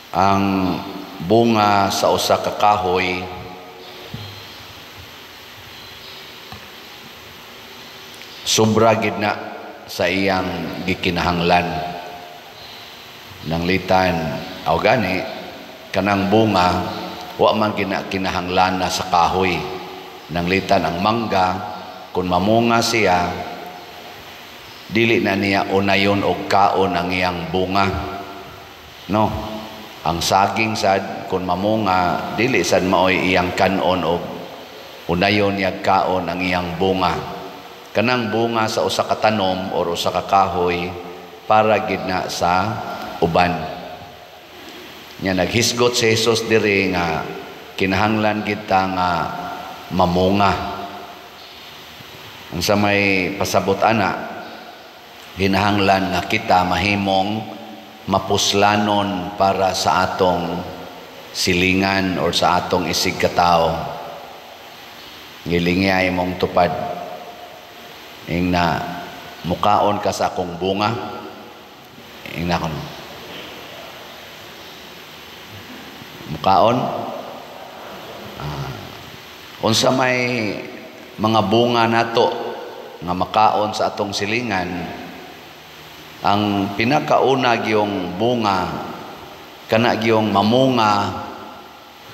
Ang bunga sa usa ka kahoy sobra gid na sa iyang gikinahanglan. Nanglitan aw gani kanang bunga wa man gina kinahanglan na sa kahoy. Nanglitan ang mangga, kung mamunga siya, dili na niya unayon og kaon ang iyang bunga, no? Ang saging sad, kung mamunga, dili sad maoy iyang kanon og unayon niya kaon ang iyang bunga. Kanang bunga sa usa ka tanom or usa ka kahoy para gid na sa uban. Nya naghisgot si Jesus diri nga kinahanglan gid ta nga mamunga. Ang sa may pasabot ana, hinahanglan nga kita mahimong mapuslanon para sa atong silingan or sa atong isig katao. Gilingi mong tupad. Ing na mukaon ka sa akong bunga. Ing na kon. Mukaon? Unsa may mga bunga nato nga makaon sa atong silingan, ang pinakauna gyung bunga kana gyung mamunga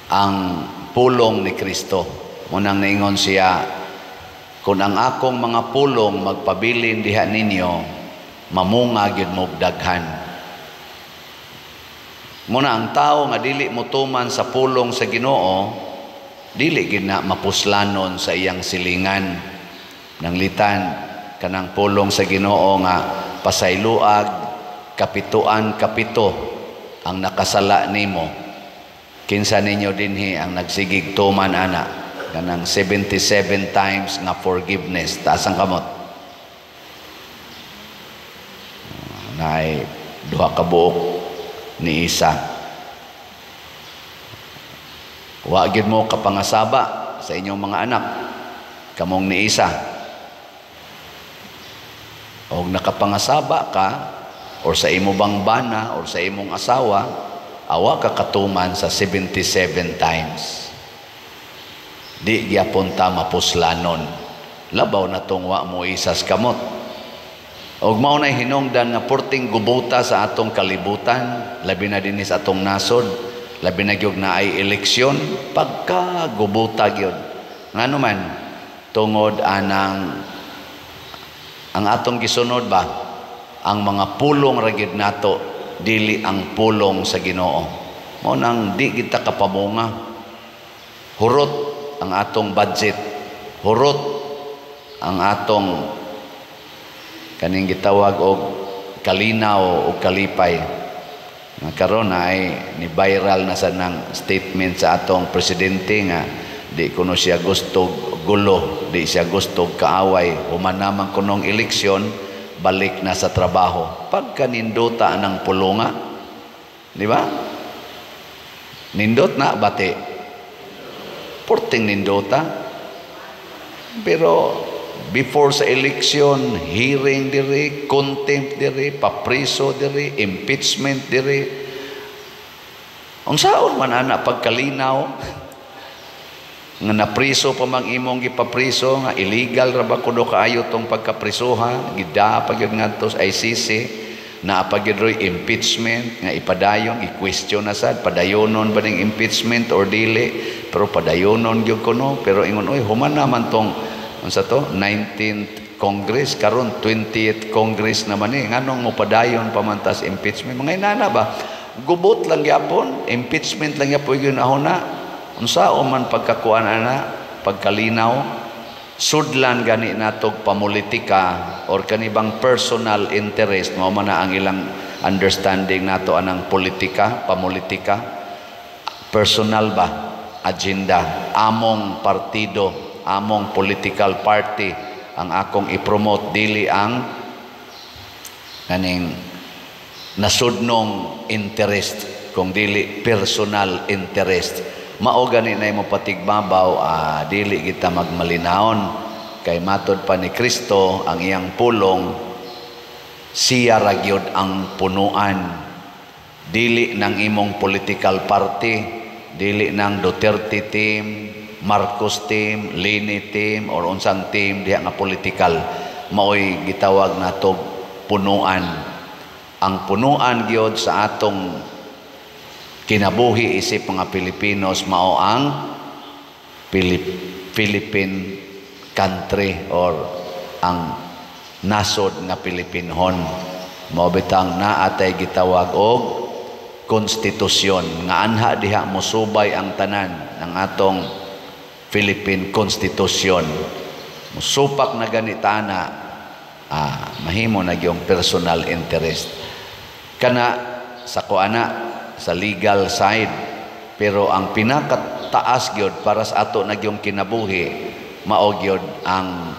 ang pulong ni Kristo. Munang naingon siya, kung ang akong mga pulong magpabilin diha ninyo, mamunga gyud mo daghan. Muna ang tao nga dili motuman sa pulong sa Ginoo, dili gid na mapuslanon sa iyang silingan. Nanglitan kanang pulong sa Ginoo nga pasayloag kapituan kapito ang nakasala nimo. Kinsa ninyo dinhi ang nagsigig tuman ana kanang 77 times nga forgiveness? Taas ang kamot. Naay duha ka buok ni isa. Wa gid mo kapangasaba sa inyong mga anak kamong ni isa. Og nakapangasaba ka or sa imo bang bana or sa imong asawa, awa ka katuman sa 77 times. Di gyapon ta mapuslanon. Labaw na tong wa mo isas kamot. Og mao nay hinungdan nga porting gubuta sa atong kalibutan, labi na dinhi sa atong nasod, labi na gyud naay eleksyon, pagka gubuta gyud. Ngano man tungod anang ang atong gisunod ba, ang mga pulong ra gyud nato, dili ang pulong sa Ginoo. Mao nang di kita kapamunga. Hurot ang atong budget, hurot ang atong kaning gitawag og kalinaw o kalipay. Nga karon ay ni viral na sa nang statement sa atong presidente nga di kuno siya gusto gulo, di siya gusto kaaway, human naman kunong eleksyon, balik na sa trabaho. Pagkanindota ng pulunga, di ba? Nindot na bati. Porting nindota. Pero before sa eleksyon, hearing diri, contempt diri, papriso diri, impeachment diri. Unsaon man ana pagkalinaw nga napriso pa mang imong gipapriso nga illegal ra ba kuno kaayo tong pagkaprisoha, gida pa gyud ngadto sa ICC, naa pa gyud roy impeachment nga ipadayon, i-question na sad padayonon ba ning impeachment or dili, pero padayonon gyud kuno. Pero ingon, oy, human naman tong unsa to 19th Congress, karon 20th Congress naman eh, nganong mopadayon pa man tas impeachment? Mga inana ba, gubot lang gyapon, impeachment lang gyapon gyud ahona. Unsa o man pagkakuan ana, pagkalinaw, sudlan gani natog pamulitika or kanibang personal interest, mao man na ang ilang understanding nato anang politika, pamulitika, personal ba agenda, among partido, among political party ang akong i-promote, dili ang kaning nasudnong interest, kung dili personal interest. Mao gani na imo patigbabaw, dili kita magmalinaon kay matod pa ni Kristo ang iyang pulong, siya ra gyud ang punuan. Dili ng imong political party, dili ng Duterte team, Marcos team, Leni team, or unsang team diha nga political maoy gitawag nato punuan. Ang punuan gyud sa atong kinabuhi isip mga Pilipinos mao ang Philippine country or ang nasod nga Pilipinhon. Mao bitang naa tay gitawag og konstitusyon nga anha diha mosubay ang tanan ng atong Philippine Constitution. Musupak na ganita na mahimo na yung personal interest kana sa kuana sa legal side, pero ang pinakataas gyud para sa ato na gyung kinabuhi mao gyud ang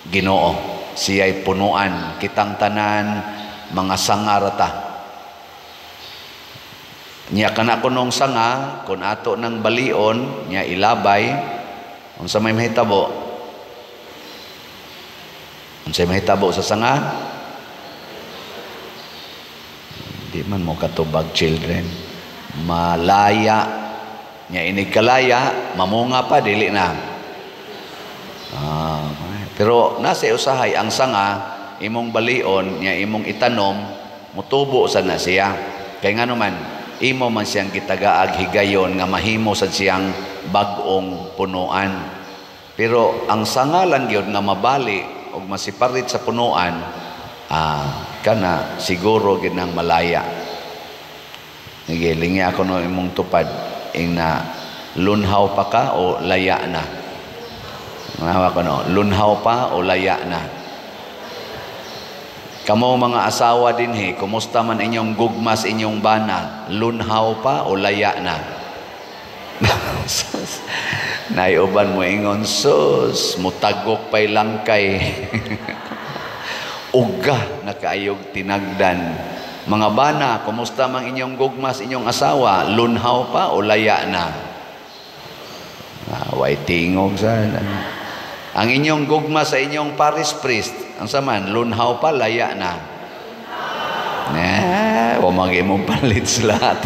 Ginoo. Siya'y punuan. Kitang tanan mga sanga ra ta. Nya kana kunong sanga, kung ato ng balion nya ilabay, unsa may mahitabo? Unsa may mahitabo sa sanga? Di man mo katubag, children. Malaya. Nya inig kalaya, mamunga pa, dili na. Pero nasa usahay ang sanga, imong balion nya imong itanom, mutubo sa na siya. Kay ngano man, imo man siyang gitagaag higayon nga mahimo sad siyang bag-ong punuan. Pero ang sanga lang gyud nga mabali og masiparit sa punuan, kana siguro gid nang malaya. Sige, lingi ako no imong tupad ing na lunhaw pa ka o laya na. Manawa ko no, lunhaw pa o laya na. Kamo mga asawa dinhi, kumusta man inyong gugmas inyong bana, lunhaw pa o laya na? Naiuban mo ingon, sus, mutagok pa'y langkay. Uga na kaayog tinagdan. Mga bana, kumusta man inyong gugmas inyong asawa, lunhaw pa o laya na? Way tingog sa ang inyong gugma sa inyong parish priest, ang saman, lunhaw pa, laya na. Wa man imong palit lahat.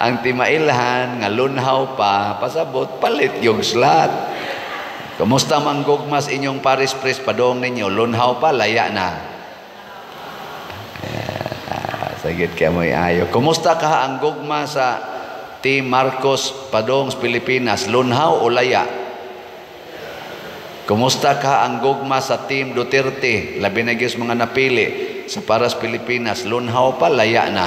Ang timailhan nga lunhaw pa, pasabot palit yung slat. Kumusta man gugma sa inyong parish priest padong ninyo, lunhaw pa, laya na. Sagit kaya mo'y ayo. Kumusta ka ang gugma sa Team Marcos padong sa Pilipinas, lunhaw o laya? Kumusta ka ang gugma sa Team Duterte, labi na gyud mga napili sa paras Pilipinas, lunhaw pa, laya na.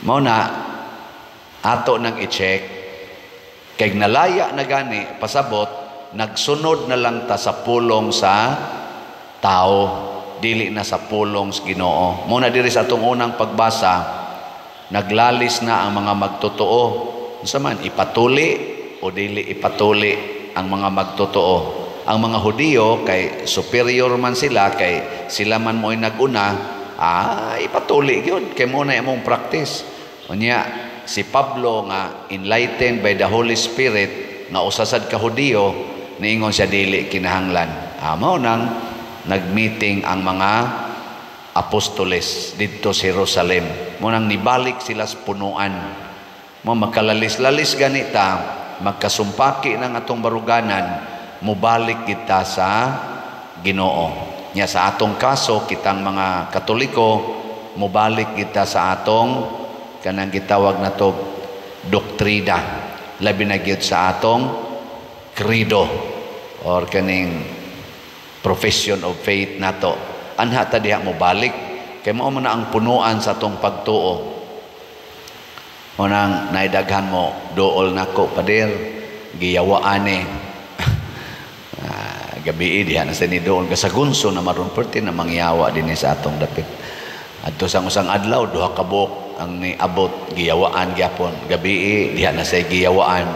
Mao na ato nang i-check kay nalaya na gani, pasabot nagsunod na lang ta sa pulong sa tao, dili na sa pulong sa Ginoo. Mao na diri sa atong unang pagbasa, naglalis na ang mga magtotoo. Unsa man, ipatuli o dili ipatuli ang mga magtotoo? Ang mga Hudiyo kay superior man sila, kay sila man mo'y naguna, ipatuli gyud kay mo na imong practice. Unya si Pablo nga enlightened by the Holy Spirit nga usa sad ka Hudiyo, niingon siya dili kinahanglan. Mao nang nagmeeting ang mga apostoles didto sa Jerusalem. Mo nang nibalik sila sa punuan. Mo makalalis-lalis ganita, magkasumpaki ng atong baruganan, mubalik kita sa Ginoo. Nya sa atong kaso, kitang mga Katoliko, mubalik kita sa atong kanang gitawag nato doktrina, labi na gyud sa atong credo or kaning profession of faith nato. Anha ta diha mobalik kay mao man na ang punuan sa atong pagtuo. Mo nang naidaghan mo dool nako, pader, giyawaan eh. Gabi diha na sa ni dool kasagunso na maron perti na mangyawa dinhi sa atong dapit. Adto sa usang adlaw duha ka buok ang niabot, giyawaan gyapon. Gabi diha na say giyawaan.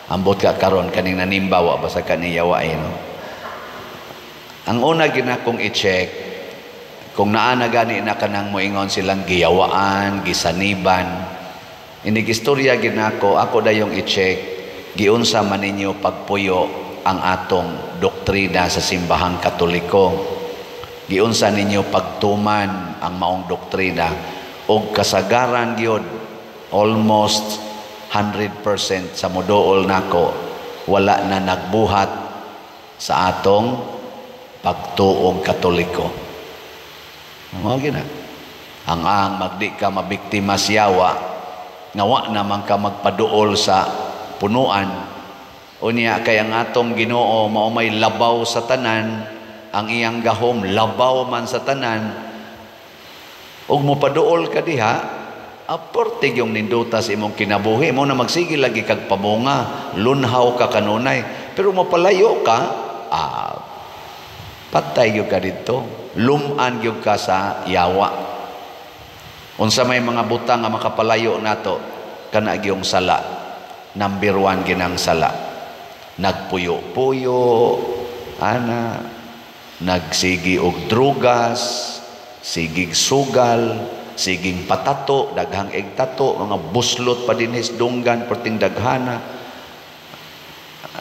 Ambot ka karon kaning nanimba wa basta kani yawain, no? Ang una ginakong i-check kung naa na gani na kanang moingon silang giyawaan, gisaniban. Inig istorya ginako, ako dayong i-check giunsa man ninyo pagpuyo ang atong doktrina sa simbahang Katoliko. Giunsa ninyo pagtuman ang maong doktrina? Og kasagaran gyud, almost 100% sa moduol nako, wala na nagbuhat sa atong pagtuong Katoliko. Mao gina. Ang magdi ka mabiktima siyawa, nga wa naman ka magpaduol sa punuan. Unya kay ang atong Ginoo mao may labaw sa tanan, ang iyang gahom labaw man sa tanan. Ug mopaduol ka diha, aporte yung ninduta sa imong kinabuhi mo na magsige lagi kag pamunga, lunhaw ka kanunay. Pero mopalayo ka, patay gyud ka didto, luman gyud ka sa yawa. Unsa may mga butang nga makapalayo nato? Kana gyung sala. Number 1 ginang sala. Nagpuyo-puyo ana, nagsigi og drugas, sigig sugal, siging patato, daghang egtato, mga buslot pa dinhis dunggan perting daghana.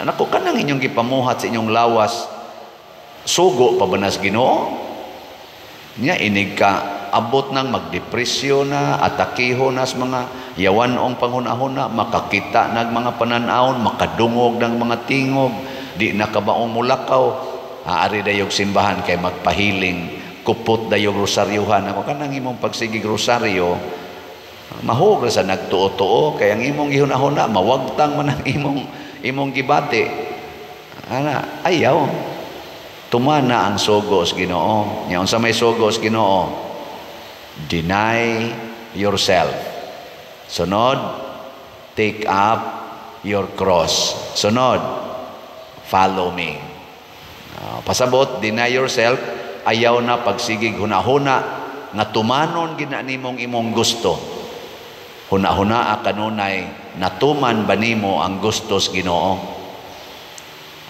Nako, kanang inyong gipamuhat sa inyong lawas, sugo pa ba nas Ginoo? Nya inig ka abot nang magdepresyon na, atakiho na sa mga yawanong panghuna-huna, makakita nag mga panan-awon, makadungog ng mga tingog, di na kabaong mulakaw. Aari dayog simbahan kay magpahiling, kupot dayog rosaryuhan. Ako kanang imong pagsigig rosaryo, mahog ra sa nagtuo-tuo kay ang imong gihuna-huna mawagtang man ang imong gibati. Ana, ayaw. Tumana ang sugo sa Ginoo. Nya unsa may sugo sa Ginoo? Deny yourself. Sunod, take up your cross. Sunod, follow me. Pasabot, deny yourself, ayaw na pagsigig hunahuna nga tumanon gina nimong imong gusto. Hunahuna kanunay natuman ba nimo ang gusto sa Ginoo?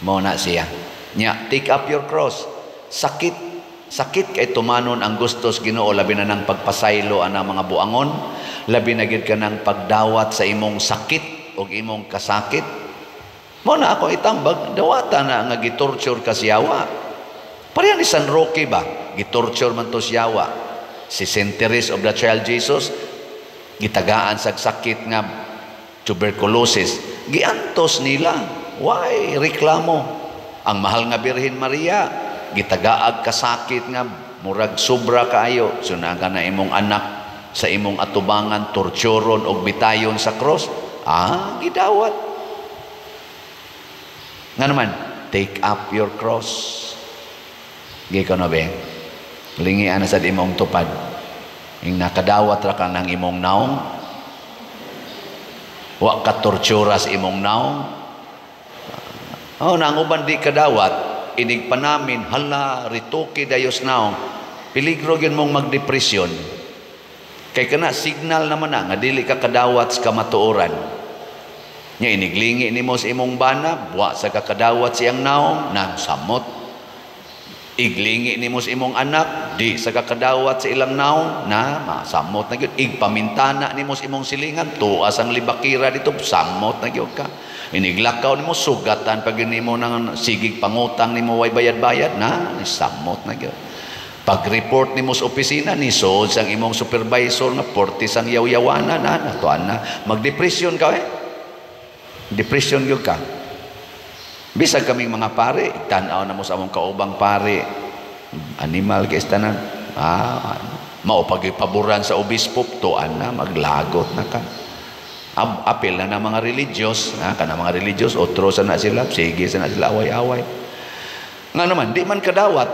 Mao na siya. Nya, take up your cross. Sakit. Sakit kay tumanon ang gusto sa Ginoo, labi na nang pagpasaylo ana mga buangon, labi na gid ka nang pagdawat sa imong sakit og imong kasakit. Mao na ako itambag, dawata na nga gitorture ka siyawa. Pareha ni San Roque ba? Gitorture man to siyawa. Si Saint Therese of the Child Jesus, gitagaan sa sakit nga tuberculosis. Giantos nila. Why reklamo? Ang mahal nga Birhen Maria, gitagaag kasakit nga murag sobra kaayo. Sunaga na imong anak sa imong atubangan, torturon og bitayon sa cross. Ah, gidawat. Nga naman, take up your cross. Giko na be? Lingian na sa imong tupad. Ing nakadawat ra ka ng imong naong. Wa ka tortura sa imong naong. Oh, na ang uban di kadawat, inig pa namin, hala, rituki dayos naong. Peligro gyud mong magdepresyon. Kay kana signal naman na nga dili ka kadawat sa kamatuoran. Nya iniglingi nimo sa imong bana, wa sa kakadawat siyang naong, nang samot. Iglingi nimo sa imong anak, di sa kakadawat sa ilang naong, na masamot na gyud. Igpamintana nimo sa imong silingan, tuas ang libakira dito, samot na gyud ka. Iniglakaw nimo, sugatan pag nimo nang sigig pangutang nimo way bayad-bayad, na samot na gyud. Pag-report nimo sa opisina, ni sood sang imong supervisor nga portis ang yaw-yawana na, natuan na. Magdepresyon ka eh. Depression gyud ka. Bisag kaming mga pare, tan-aw na mo sa among kaubang pare, animal kay tanan. Ah, mao pag-ipaboran sa obispo, tuan na, maglagot na ka. Apil na na mga religious, ha, kana mga religious, otro sa na sila, sige sa na sila, away-away. Nga naman, di man kadawat.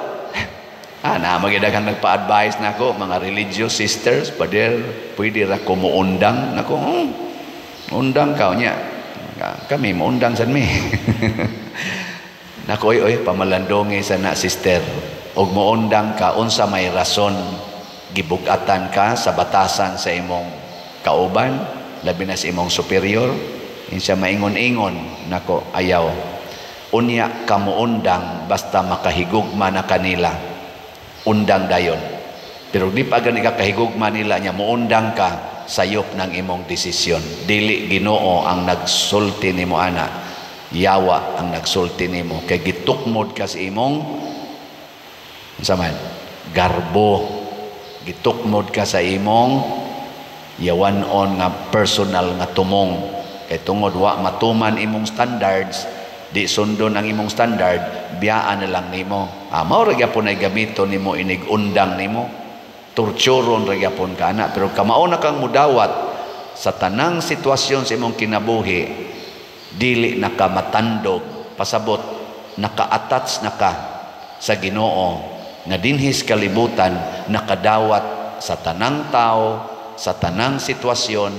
Ah, na magidaghang nagpa-advise na ako, mga religious sisters, pader, pwede ra ko muundang. Nako, undang ka, nya. Kami, muundang san mi. Nako, oy, oy, pamalandongi sa na, sister. Og muundang ka, unsa may rason, gibugatan ka sa batasan sa imong kauban, labi na sa imong superior, insa maingon-ingon, nako, ayaw. Unya ka muundang, basta makahigugma na kanila, undang dayon. Pero di pa gani ka kahigugma nila niya, muundang ka, sayop ng imong desisyon. Dili Ginoo ang nagsulti nimo ana, yawa ang nagsulti nimo kay gitukmod ka sa imong unsa man Garbo. Gitukmod ka sa imong yawan-on nga personal nga tumong. Kay tungod wa matuman imong standards, di sundon ang imong standard, biyaan na lang nimo. Ah, mao ra gyapon ay gamiton nimo inig undang nimo. Torturon ra gyapon ka ana, pero kamao na kang mudawat sa tanang sitwasyon sa imong kinabuhi, dili na ka matandog, pasabot naka-attach na ka sa Ginoo nga dinhis kalibutan nakadawat sa tanang tao, sa tanang sitwasyon,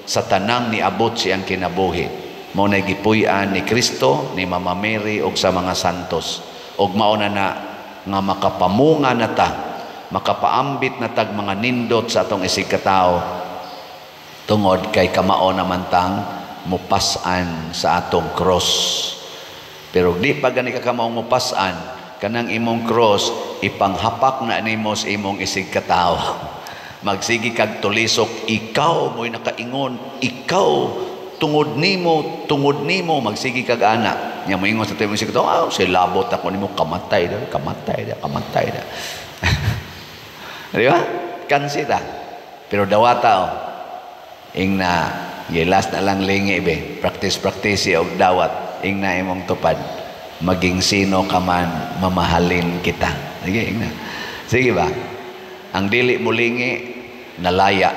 sa tanang niabot siyang kinabuhi. Mao na gipuy-an ni Kristo, ni Mama Mary ug sa mga santos. Ug mao na na nga makapamunga na ta, makapaambit na tag mga nindot sa atong isig katao tungod kay kamao naman tang mupas-an sa atong cross. Pero di pa gani ka kamaong mupas-an kanang imong cross, ipanghapak na nimo sa imong isig katao. Magsige kag tulisok, ikaw mo'y nakaingon, ikaw, tungod nimo, tungod nimo, magsige kag ana. Nya moingon sa imong isig katao, "Ah, si labot ako nimo, kamatay da, kamatay da, kamatay da." Di ba? Kansi ta. Pero dawata oh. Ing na, last na lang lingi be. Practice, practice og dawat. Ing na imong tupad. "Maging sino ka man, mamahalin kita." Sige, ing na. Sige ba? Ang dili mulingi, nalaya.